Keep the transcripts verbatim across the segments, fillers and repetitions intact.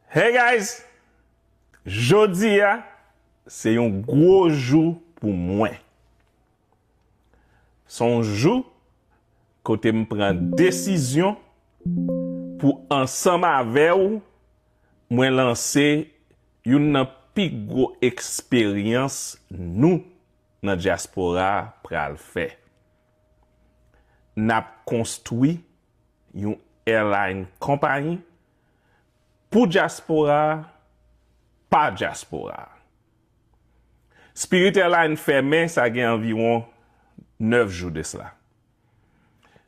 Hey guys! Jodi a, se yon gwo jou pou mwen. Se yon jou kote m pran desizyon pou ansanm avè w, mwen lanse youn nan pi gwo eksperyans nou nan dyaspora a pral fè. N ap konstwi yon airline konpayi pou dyaspora a, pa dyaspora a. Spirit Airline fèmen, sa gen anviwon nèf jou de sla.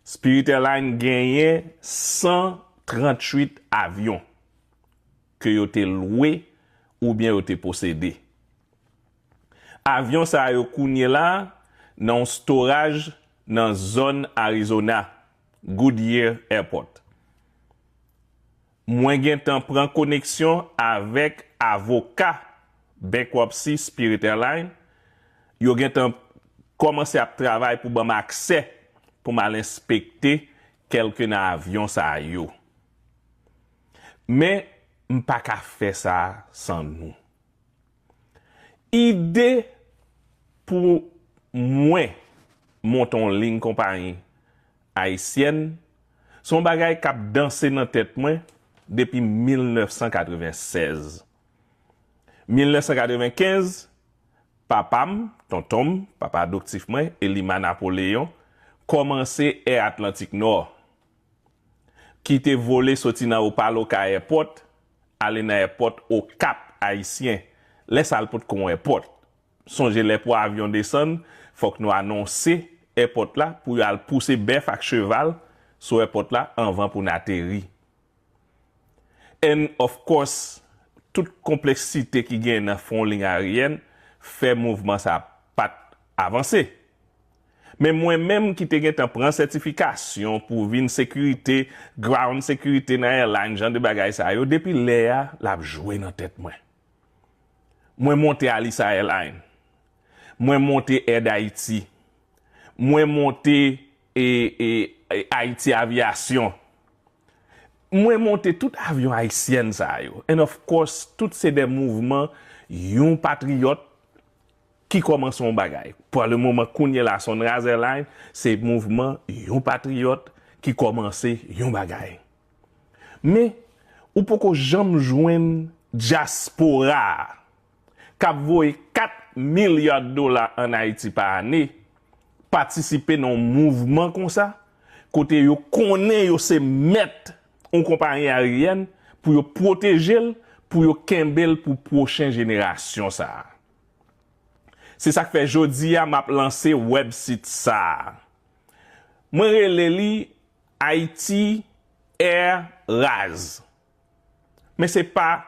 Spirit Airline genyen san tranntuit avyon ke yo te lwe oubyen yo te posede. Avyon sa yo kounye la nan yon storaj nan zòn Arizona, Goodyear Airport. Mwen gentan pran koneksyon avèk avoka bankruptcy Spirit Airline. Yo gentan kòmanse ap travay pou ban m aksè pou m al enspekte kèlke nan avyon sa yo. Men, m pa ka fè sa san nou. Ide pou mwen monte yon liy konpayi ayisyèn, se yon bagay k ap danse nan tèt mwen depi mil nèf san katreven sèz. Mil nèf san katreven kenz, papa m, tonton m, papa adoptif mwen, Elima Napoleon, kòmanse Air Atlantic Nord, ki te vole soti nan Opa-locka Airport, ale nan èpòt Okap Ayisyen. Lè sa a l potko yon èpòt. Sonje lè pou avyon desann, fòk nou anonse èpòt la pou yo al pouse bèf ak cheval sou èpòt la anvan pou n ateri. And of course, tout konpleksite ki genyen nan fè yon liy aeryèn fè mouvman sa a pa t avanse. Men mwen menm ki te gentan pran sètifikasyon pou vin sekirite, ground security nan airline, jan de bagay sa yo, depi lè a, l ap jwe nan tèt mwen. Mwen monte Alisa Airline. Mwen monte Air D'Haïti. Mwen monte e, e, e, Haïti Aviation. Mwen monte tout avyon ayisyèn sa yo. And of course, tout se de mouvman yon patriyòt ki kòmanse yon bagay. Pou le moman, kounye la, Sunrise Airline, se mouvman yon patriyòt ki kòmanse yon bagay. Men, ou poko janm jwenn dyaspora a k ap voye kat milya dola ann Ayiti pa ane, patisipe nan yon mouvman konsa, kote yo konnen yo se mèt yon konpayi aeryèn pou yo pwoteje l, pou yo kenbe l pou pwochen jenerasyon sa a. Se sa k fè jodi a m ap lanse wèbsit sa a. Mwen rele li Haiti Air Raz. Men se pa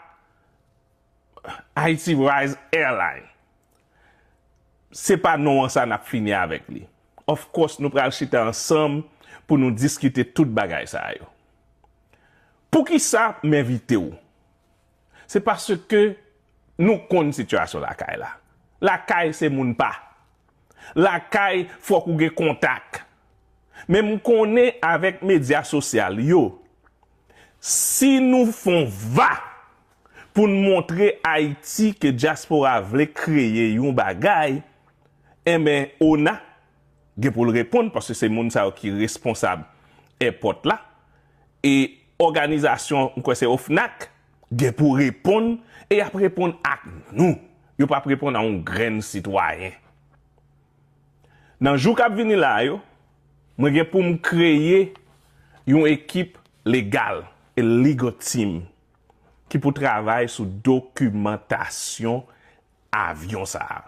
Haiti Rise Airline. Se pa non an sa n ap fini avèk li. Of course, nou pral chita ansanm pou nou diskite tout bagay sa yo. Poukisa m envite w? Se paske nou konn sitiyasyon lakay la. Lakay se moun pa. Lakay fòk ou gen kontak. Men m konnen avèk medya sosyal yo, si nou fè yon va pou n montre Ayiti ke dyaspora vle kreye yon bagay, enben, ona gen pou l reponn, paske se moun sa yo ki responsab èpòt la. E òganizasyon, m kwè se OFNAC, gen pou reponn, e y ap reponn ak nou. Yo p ap reponn a yon grenn sitwayen. Nan jou k ap vini la yo, mwen gen pou m kreye yon ekip legal, a legal team, ki pou travay sou dokimantasyon avyon sa a,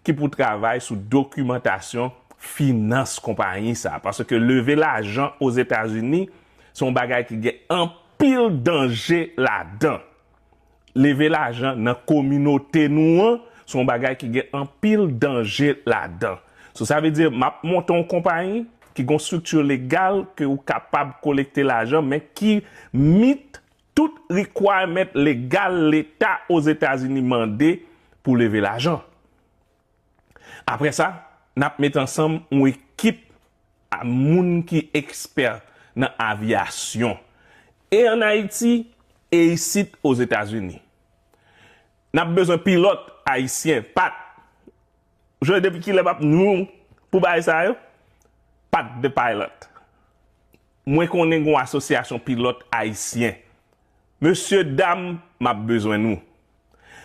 ki pou travay sou dokimantasyon finans konpayi sa a. Paske leve lajan Ozetazini, se yon bagay ki gen anpil danje ladan. Leve lajan nan kominote nou an, se yon bagay ki gen anpil danje ladan. So, sa vle di, m ap monte yon konpayi ki gen yon estrikti legal ke ou kapab kolekte lajan, men ki meet tout requirement legal Leta Ozetazini mande pou leve lajan. Apre sa, n ap met ansanm yon ekip a moun ki ekspè nan avyasyon, e ann Ayiti, e isit Ozetazini. N ap bezwen pilòt ayisyen, pat. Jodi depi kilè m ap nou pou bagay sa yo? Pat de pilòt. Mwen konnen gen yon asosyasyon pilòt ayisyen. Mesye dam, m ap bezwen nou.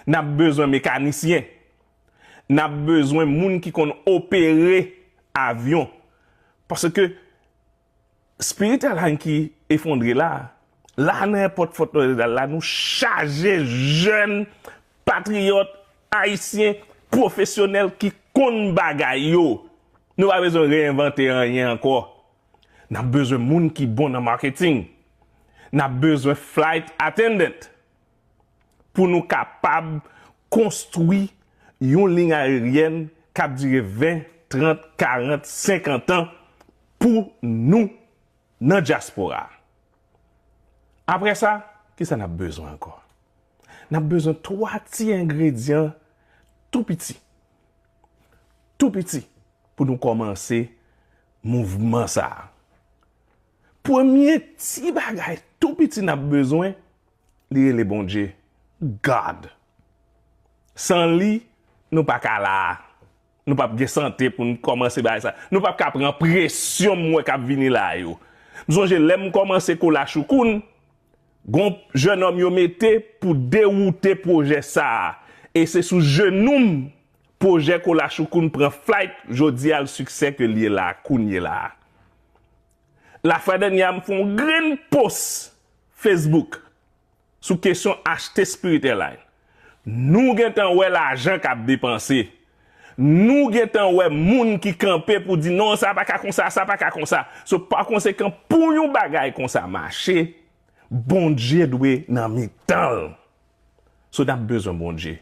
N ap bezwen mekanisyen. N ap bezwen moun ki konn opere avyon. Paske Spirit Airlines ki efondre la, la nan èpòt Fort Lauderdale la, nou chaje jèn patriyòt ayisyen pwofesyonèl ki konn bagay yo. Nou pa bezwen reyenvante anyen ankò. N ap bezwen moun ki bon nan marketing. N ap bezwen flight attendant pou nou kapab konstwi yon liy ayeryèn k ap dire ven, trant, karant, senkant an pou nou nan dyaspora. Apre sa, kisa n ap bezwen ankò? N ap bezwen twa ti engredyan tou piti. Tou piti pou nou kòmanse mouvman sa a. Premye ti bagay tou piti n ap bezwen, li rele Bondye, God. San li, nou pa ka la a. Nou p ap gen sante pou n kòmanse bagay sa. Nou p ap ka pran presyon m wè k ap vini la yo. M sonje lè m kòmanse Kola Choukoun, gon jènòm yo mete pou dewoute pwojè sa a. E se sou jenou m pwojè Kola Choukoun pran flight, jodi a l siksè ke l ye la, kounye la a. Lafwa dènyè a, m fè yon grenn post Facebook sou kesyon achte Spirit Airlines. Nou gentan wè lajan k ap depanse. Nou gentan wè moun ki kanpe pou di, "Non, sa pa ka konsa, sa pa ka konsa." So, pa konsekan, pou yon bagay konsa mache, Bondye dwe nan mitan l. So, n ap bezwen Bondye.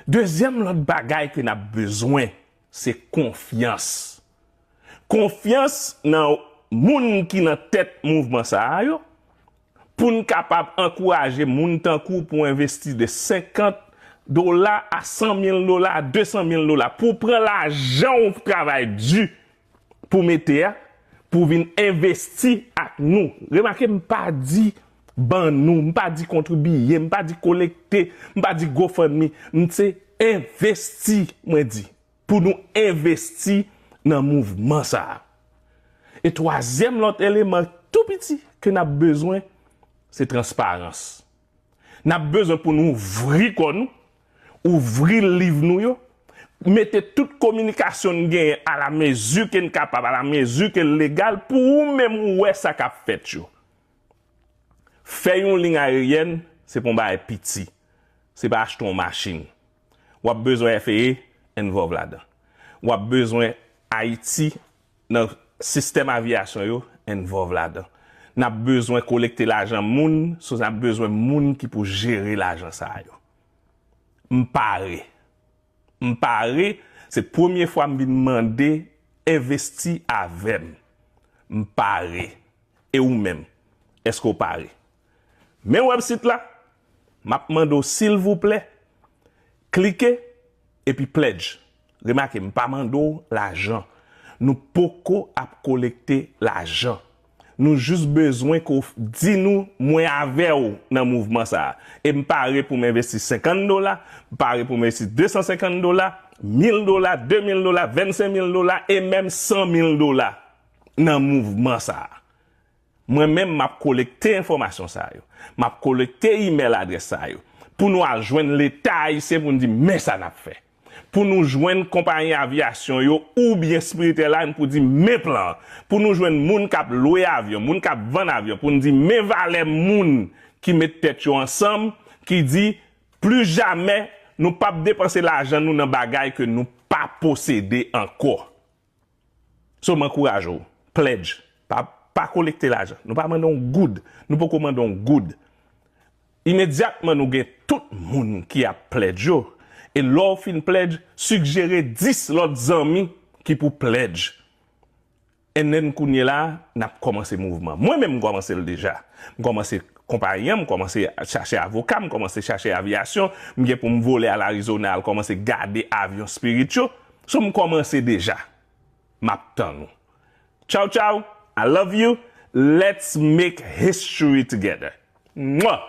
Dezyèm lòt bagay ke n ap bezwen, se konfyans. Konfyans nan moun ki nan tèt mouvman sa a yo, pou n kapab ankouraje moun tankou w pou w envesti de senkant dola a san mil dola, a de san mil dola, pou w pran lajan w travay di pou w mete a, pou w vin envesti ak nou. Remake, m pa di ban nou, m pa di kontribiye, m pa di kolekte, m pa di GoFundMe, m se envesti, mwen di, pou nou envesti nan mouvman sa a. E twazyèm lòt eleman tou piti ke n ap bezwen, se transparans. N ap bezwen pou nou ouvri kò nou, ouvri liv nou yo, mete tout kominikasyon n genyen alamezi ke n kapab, alamezi ke l legal, pou ou menm ou wè sa k ap fèt yo. Fè yon liy ayeryèn, se pa yon bagay piti. Se pa achte yon machin. W ap bezwen F A A involve ladan. W ap bezwen Ayiti nan sistèm aviyasyon yo involve ladan. N ap bezwen kolekte lajan moun, so n ap bezwen moun ki pou jere lajan sa yo. M pare. M pare, se premye fwa m vin mande envesti avè m. M pare. E ou menm, èske w pare? Men wèbsit la, m ap mande w silvouplè, klike epi pledge. Remake, m pa mande w lajan. Nou poko ap kolekte lajan. Nou jis bezwen ke w di nou, "Mwen avè w nan mouvman sa a." E m pare pou m envesti senkant dola, m pare pou m envesti de san senkant dola, mil dola, de mil dola, vennsenk mil dola, e menm san mil dola nan mouvman sa a. Mwen menm, m ap kolekte enfòmasyon sa yo. M ap kolekte imèl adrès sa yo. Pou nou al jwenn Leta ayisyen pou n di, "Men sa n ap fè." Pou nou jwenn konpayi aviyasyon yo oubyen Spirit Airlines pou di, "Men plan an." Pou nou jwenn moun k ap lwe avyon, moun k ap vann avyon, pou n di, "Men valè moun ki met tèt yo ansanm, ki di, 'Pli jamè nou p ap depanse lajan nou nan bagay ke nou pa posede ankò.'" So, m ankouraje w. Pledge. Pa, pa kolekte lajan. Nou pa mande yon goud. Nou poko mande yon goud. Imedyatman nou gen tout moun ki ap pledge yo. E lè w fin pledge, sigjere dis lòt zanmi ki pou pledge. And then kounye la, n ap kòmanse mouvman. Mwen menm, m kòmanse l deja. M kòmanse konpayi an, m kòmanse chache avoka, m kòmanse chache aviyasyon, m gen pou m vole al Arizona, al kòmanse gade avyon Spirit yo. So, m kòmanse deja. M ap tann ou. Tchaw, tchaw. I love you. Let's make history together. Mwa!